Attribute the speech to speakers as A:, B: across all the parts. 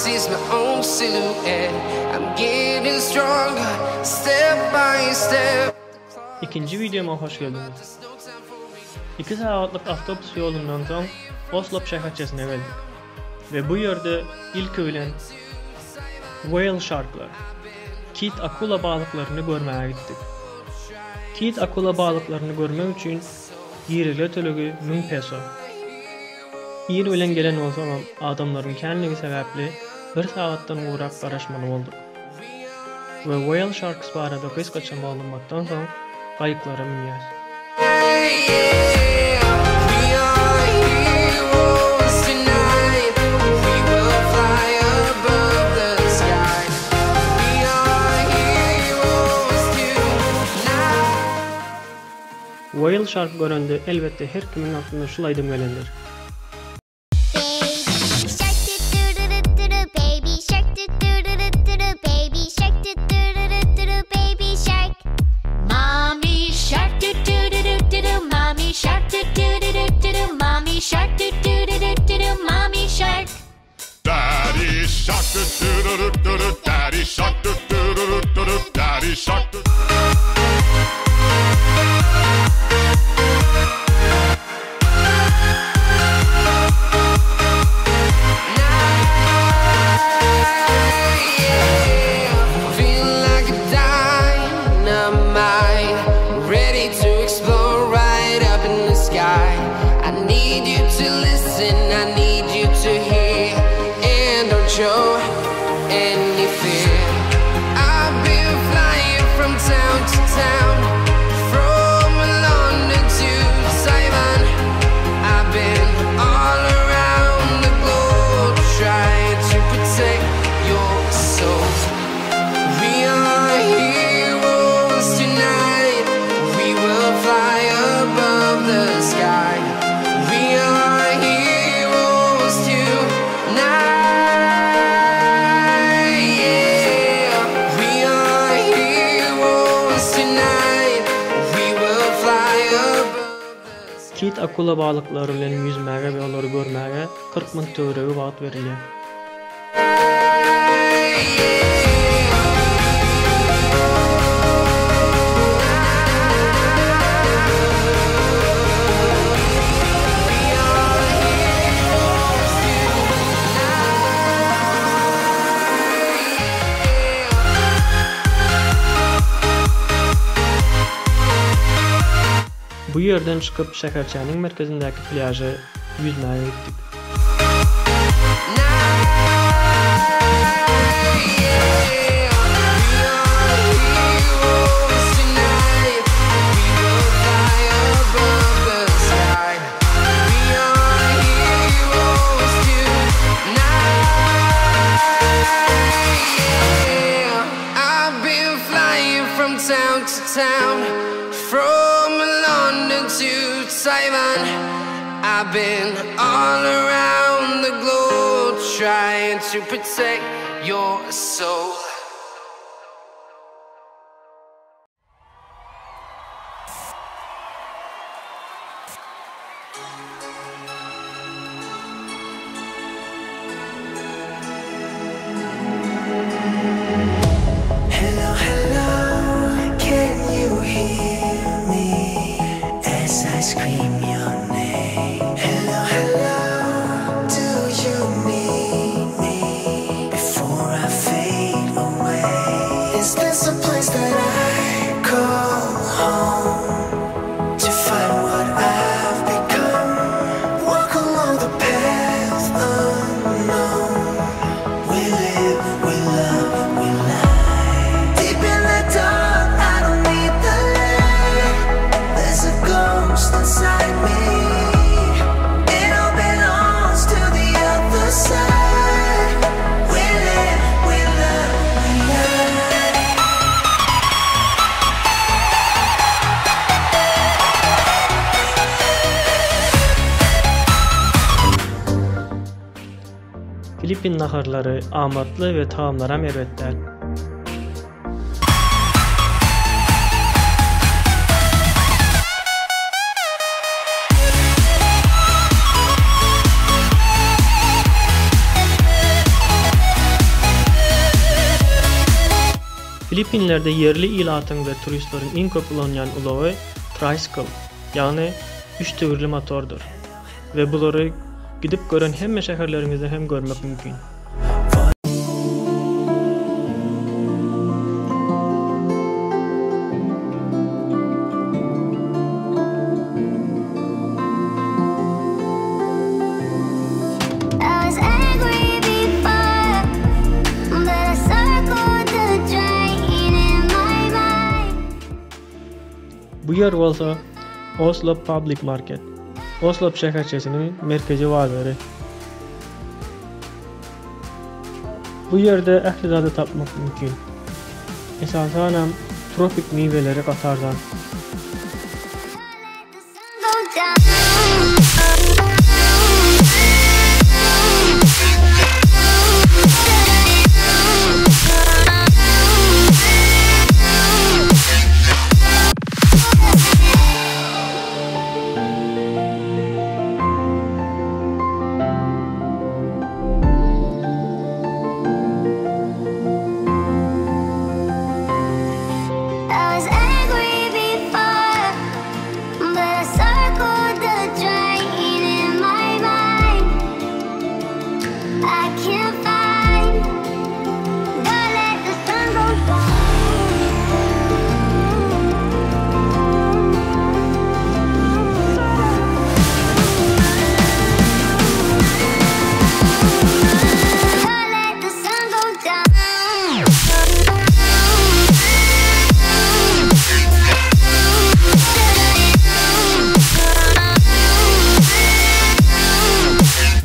A: sees my own silhouette. I'm getting stronger, step by step.
B: Ikinji wideoma hoş geldiňiz. 2 sagatlyk awtobus ýolundan soň Oslop şäherçesine geldik. We bu ýerde ilki bilen whale sharklar, kit akula balyklaryny görmäge gitdik. Kit akula balyklaryny görmek üçin girelge tölegi 1000 peso. Ir bilen gelen bolsagam adamlaryň känligi sebäpli bir sagatdan gowrak garaşmaly bolduk. We whale sharks barada gysgaça maglumatdan soň gaýyklara münýäs.
A: Yeah, we are heroes tonight. We will fly above the sky. We are heroes tonight.
B: Whale shark görende elbetde her kimiň aklyna şul aýdym gelendir.
C: Baby shark doo doo doo doo doo doo baby shark doo doo doo doo doo doo baby shark doo doo doo doo doo doo baby shark.
D: Mommy shark doo doo doo doo doo doo mommy shark doo doo doo doo doo doo mommy shark doo doo doo doo doo doo mommy shark.
E: Daddy shark doo doo doo doo doo doo daddy shark doo doo doo doo doo doo daddy shark doo.
A: Yeah, feel like a dynamite, ready to explode right up in the sky. I need you to listen, I need you to hear, and don't show any fear. I've been flying from town to town, from London to Taiwan. I've been all around the globe trying to protect your soul. We are heroes tonight. We will fly above the sky. We are heroes tonight. Yeah, we are heroes tonight. We will fly above the sky.
B: Kit akula balyklary bilen ýüzmäge we olary görmäge 40 minut töweregi wagt berilýär. Bu ýerden çykyp şäherçäniň merkezindäki plýaža ýüzmäge gitdik.
A: Town to town, from London to Taiwan. I've been all around the globe trying to protect your soul.
F: Hello, hello, can you hear me as I scream your name? Hello, hello, do you need me before I fade away? Is this a place that I call home to find what I've become? Walk along the path unknown. We live, we love, we lie. Deep in the dark, I don't need the light. There's a ghost inside me. It all belongs to the other side. We live, we love, we lie.
B: Filippin naharlary amatly we tagamlaram erbet däl. Filippinlerde ýerli ilatyň we turistleriň iň köp ulanýan ulagy tricycle, ýagny üç tigirli motordyr we bulary gidip gören hemme şäherleriňizde hem görmek mümkin. Bu ýer bolsa Oslo Public Market, Oslo şäherçesiniň merkezi bazary. Bu ýerde ähli zady tapmak mümkin. Esasanam tropik miweleri gaty arzan.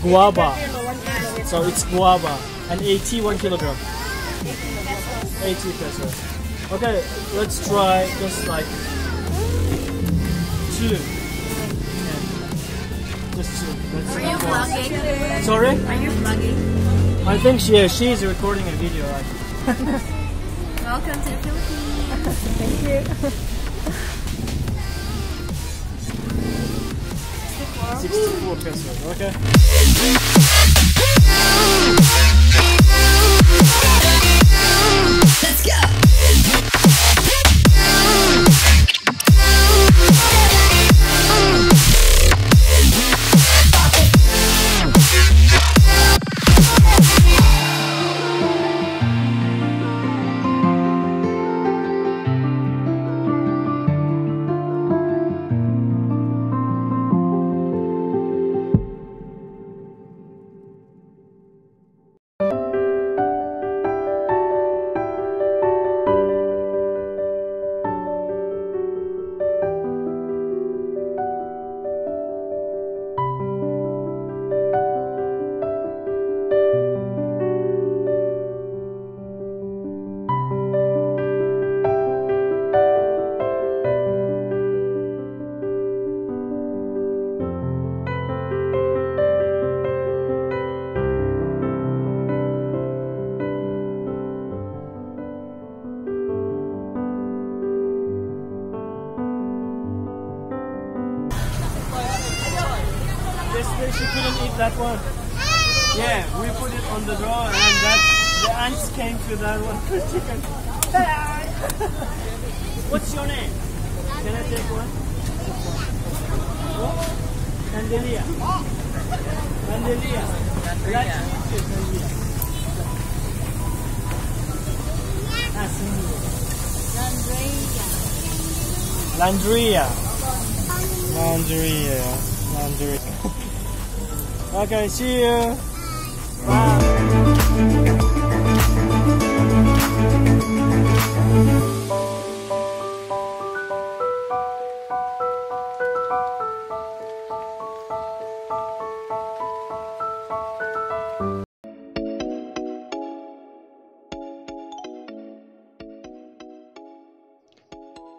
B: Guava. So it's guava and 81 kilogram. 80 pesos. Okay, let's try just like two. Yeah. Just two. Let's
G: Are you vlogging?
B: Sorry?
G: Are you vlogging?
B: I think she, yeah, she's recording a video. Right?
G: Welcome to the Philippines. Thank you.
B: 64 pesos, okay.
G: Let's go!
B: Yesterday she couldn't eat that one. Yeah, we put it on the drawer and that the ants came to that one chicken. Hi. What's your name? Can I take one? What? Candelia. Candelia. Glad to meet you, Candelia. Landria. Landria. Landria. Okay, see you. Bye.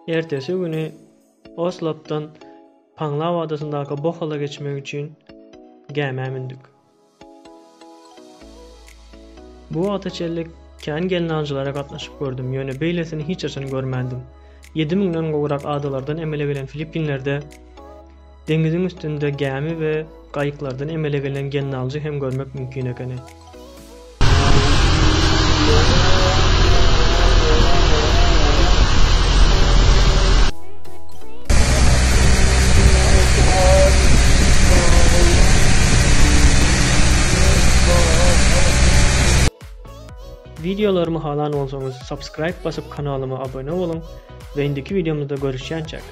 B: Ertesi güni Oslopdan Panglao adasyndaky Bohola geçmek üçin gämä mündük. Bu wagta çenli kän gelnaljylara gatnaşyp gördüm, ýöne beýlesini hiç haçan görmändim. 7000-den gowrak adalardan emele gelen Filippinlerde deňiziň üstünde gämi we gaýyklardan emele gelen gelnaljy hem görmek mümkin ekeni. Wideolarymy halan bolsaňyz subscribe basyp kanalyma abone boluň we indiki wideomyzda görüşýänçäk.